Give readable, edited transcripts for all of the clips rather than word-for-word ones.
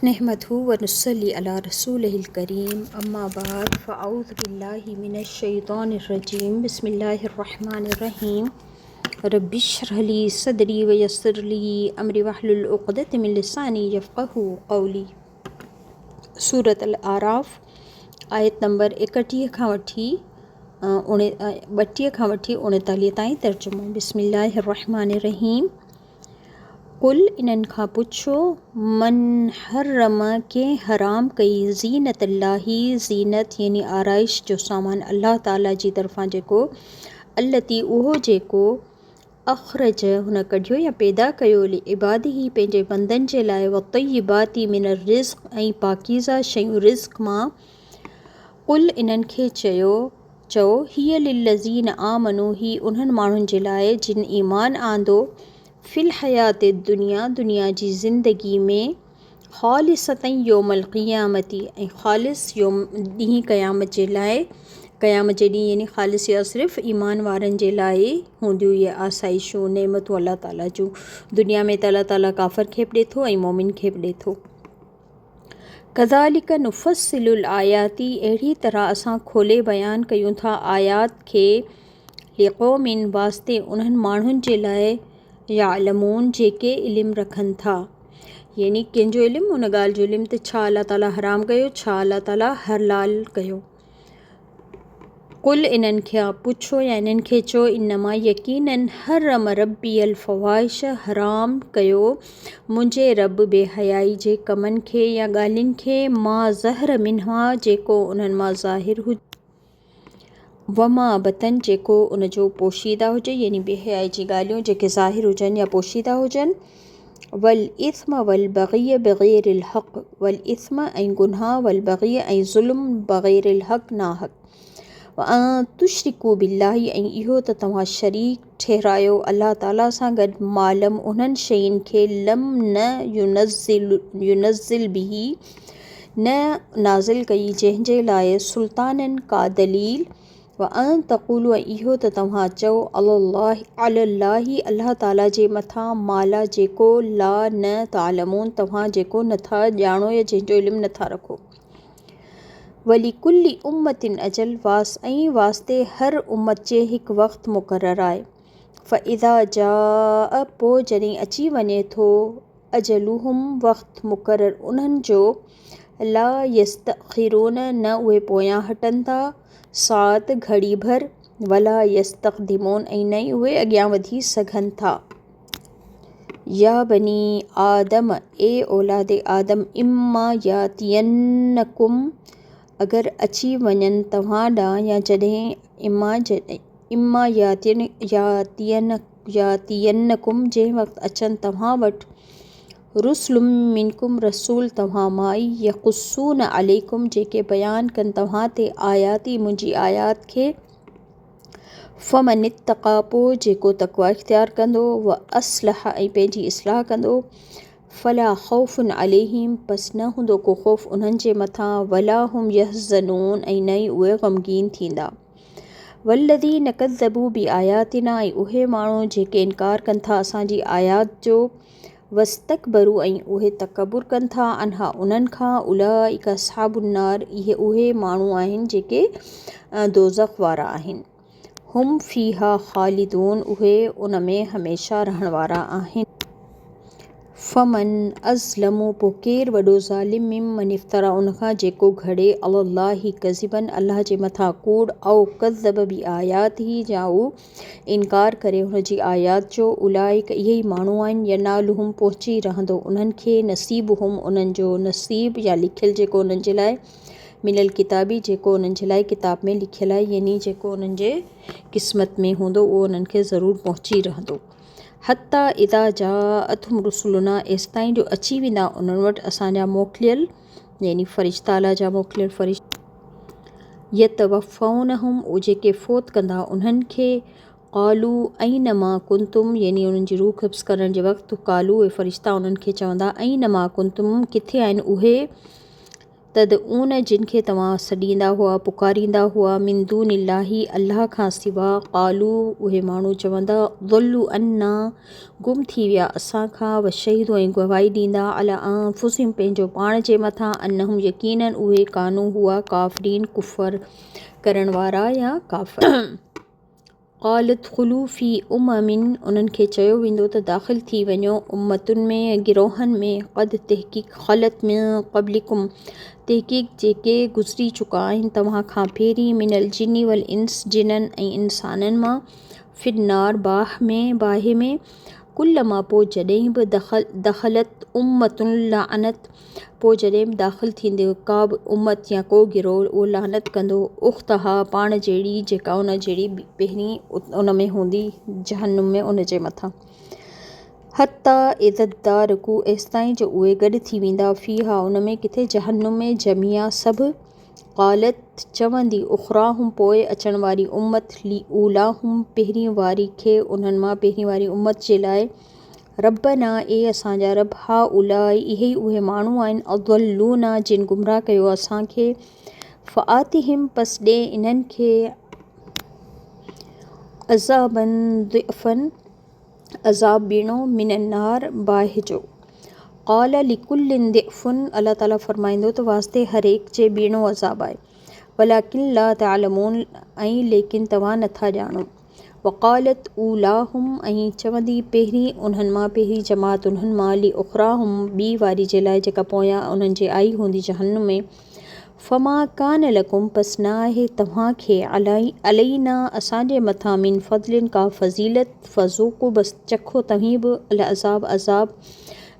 نحمده و نصلي علي رسوله الڪريم اما بعد فاعوذ بالله من الشيطان الرجيم بسم الله الرحمن الرحيم رب اشرح لي صدري ويسر لي امري واحلل عقدة من لساني يفقهوا قولي سورة الاعراف آيت نمبر 31 کان وٺي 32 کان وٺي 39 تائين ترجمو بسم الله الرحمن الرحيم قل انهن کان پڇو، من حرم ڪنهن حرام ڪئي زينت الله زينت يعني آرائش جو سامان الله تعالي جي طرفان جيڪو التي اهو جيڪو اخرج هن ڪڍيو يا پيدا ڪيو لعباده پنهنجي بندن جي لاء والطيبات من الرزق ۽ پاڪيزه شيون رزق مان قل انهن کي چيو، چئو، هي للذين آمنوا هي انهن ماڻهن جي لاء جن ايمان آندو، في الحياة الدنيا دنيا جي زندگي ۾، خالصة يوم القيامة ۽ خالص يوم ڏينهن قيامت جي لاء، قيامت جي ڏينهن يعني خالص يا صرف ايمان وارن جي لاء ئي هونديون اهي آسائشون نعمتون الله تعالي جون دنيا ۾ ته الله تعالي ڪافر کي به ڏي ٿو ۽ مؤمن کي به ڏي ٿو. ڪذالڪ نفصل الآيات اهڙي طرح اسان کولي بيان ڪيون ٿا آيات کي لقوم واسطي انهن ماڻهن جي لاء يعلمون جيڪي علم رکن ٿا يعني ڪنهن جو علم ان ڳالهه جو علم ته ڇا الله تعالي حرام ڪيو ڇا الله تعالي حلال ڪيو. قل انهن کان پڇو يا انهن کي چئو انما يقيناً حرم ربي الفواحش حرام ڪيو منهنجي رب بي حيائي جي ڪمن کي يا ڳالهين کي ما ظهر منها جيڪو انهن مان ظاهر هجي وما بطن جيڪو ان جو پوشيده هجي يعني بي حيائي جي ڳالهيون جيڪي ظاهر هجن يا پوشيده هجن. والاثم والبغي بغير الحق والاثم ۽ گناهه والبغي ۽ ظلم بغير الحق ناحق وان تشرڪوا بالله ۽ اهو ته توهان شريڪ ٺهرايو الله تعالي سان گڏ مالم انهن شين کي لم نه ينزل ينزل به نه نازل ڪئي جنهن جي لاء سلطانن ڪا دليل وان تقولوا ۽ اهو ته توهان چئو علي الله علي الله الله تعالي جي مٿان ما لا جيڪو لا نه تعلمون توهان جيڪو نٿا ڄاڻو يا جنهن جو علم نٿا رکو. ولڪل امة اجل واس ۽ واسطي هر امت جي هڪ وقت مقرر آهي. فاذا جاء پوء جڏهن اچي وڃي ٿو اجلهم وقت مقرر انهن جو، لا يستأخرون نه اهي پويان هٽن ٿا، ساعت گهڙي ڀر، ولا يستقدمون ۽ نه ئي اهي اڳيان وڌي سگهن ٿا. يا بني آدم اي اولاد آدم اما ياتينڪم اگر اچي وڃن توهان ڏانهن يا جڏهن اما اما ياتين ياتين ياتينڪم جنهن وقت اچن توهان وٽ رسل منڪم رسول توهان مان ئي يقصون عليڪم جيڪي بيان ڪن توهان تي آياتي منهنجي آيات کي فمن اتقا پوء جيڪو تقويٰ اختيار ڪندو واصلح ۽ پنهنجي اصلاح ڪندو فلا خوف عليهم پس نه هوندو ڪو خوف انهن جي مٿان ولا هم يحزنون ۽ نه ئي اهي غمگين ٿيندا. والذين ڪذبوا بآياتنا ۽ اهي ماڻهو جيڪي انڪار ڪن ٿا اسان جي آيات جو واستڪبروا ۽ اهي تڪبر ڪن ٿا عنها انهن کان اولئڪ اصحاب النار اهي اهي ماڻهو آهن جيڪي دوزخ وارا آهن. هم فيها خالدون اهي ان ۾ هميشه رهڻ وارا آهن. فمن اظلم پوء ڪير وڏو ظالم ممن افتريٰ ان کان جيڪو گهڙي علي الله ڪذبا الله جي مٿان ڪوڙ او ڪذب بآياته يا هو انڪار ڪري هن جي آيات جو اولئڪ اهي ئي ماڻهو آهن ينالهم پهچي رهندو انهن کي نصيبهم انهن جو نصيب يا لکيل جيڪو انهن جي لاء من الڪتاب جيڪو انهن جي لاء ڪتاب ۾ لکيل آهي يعني جيڪو انهن جي قسمت ۾ هوندو اهو انهن کي ضرور پهچي رهندو. حتي اذا جاءتهم رسلنا ايستائين جو اچي ويندا انهن وٽ اسان جا موڪليل يعني فرشتا الله جا موڪليل فرشتا يتوفونهم اهي جيڪي فوت ڪندا انهن کي قالوا اين ما ڪنتم يعني انهن جي روح قبض ڪرڻ جي وقت قالوا اهي فرشتا انهن کي چوندا اين ما ڪنتم ڪٿي آهن اهي. تدعون جن کي توهان سڏيندا هئا، پڪاريندا هئا، من دون الله الله کان سوا، قالوا اهي ماڻهو چوندا، ضلوا عنا گم ٿي ويا اسان کان، وشهدوا ۽ گواهي ڏيندا، علي انفسهم پنهنجو پاڻ جي مٿان، انهم يقيناً اهي ڪانوا هئا ڪافرين ڪفر ڪرڻ وارا يا ڪافر. قال ادخلوا في امم انهن کي چيو ويندو ته داخل ٿي وڃو امتن ۾ گروهن ۾ قد تحقيق خلت من قبلڪم تحقيق جيڪي گذري چڪا آهن توهان کان پهرين من الجن والانس جنن ۽ انسانن مان في النار باهه ۾ باهه ۾ ڪلما پوء جڏهن به دخل دخلت امة لعنت پوء جڏهن به داخل ٿيندي ڪا به امت يا ڪو گروهه اهو لعنت ڪندو اختها پاڻ جهڙي جيڪا ان جهڙي پهرين ان ۾ هوندي جهنم ۾ ان جي مٿان حتيٰ اذا ادارڪوا ايستائين جو اهي گڏ ٿي ويندا فيها ان ۾ ڪٿي جهنم ۾ جميعا سڀ قالت چوندي اخراهم پوء اچڻ واري امت لاولاهم پهرين واري کي انهن مان پهرين واري امت جي لاء ربنا اي اسان جا رب هؤلاء اهي ئي اهي ماڻهو آهن اضلونا جن گمراهه ڪيو اسان کي فآتهم پس ڏي انهن کي عذابا ضعفا عذاب ٻيڻو من النار باهه جو قال لڪل ضعف الله تعالي فرمائيندو ته واسطي هر هڪ جي ٻيڻو عذاب آهي ولڪن لا تعلمون ۽ ليڪن توهان نٿا ڄاڻو. وقالت اولاهم ۽ چوندي پهرين انهن مان پهرين جماعت انهن مان لاخراهم ٻي واري جي لاء جيڪا پويان انهن جي آئي هوندي جهنم ۾ فما ڪان لڪم پس نه آهي توهان کي علينا اسان جي مٿان من فضل ڪا فضيلت فذوقوا بس چکو توهين به العذاب عذاب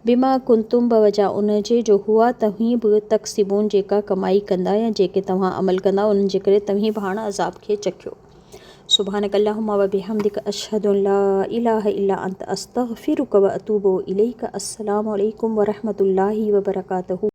بما ڪنتم بوجه ان جي جو هئا توهين به تڪسبون جيڪا ڪمائي ڪندا يا جيڪي توهان عمل ڪندا انهن جي ڪري توهين به هاڻ عذاب کي چکيو. سبحانك اللهم وبحمدك اشهد ان لا اله الا انت استغفرك واتوب اليك السلام عليڪم ورحمة الله وبرڪاته.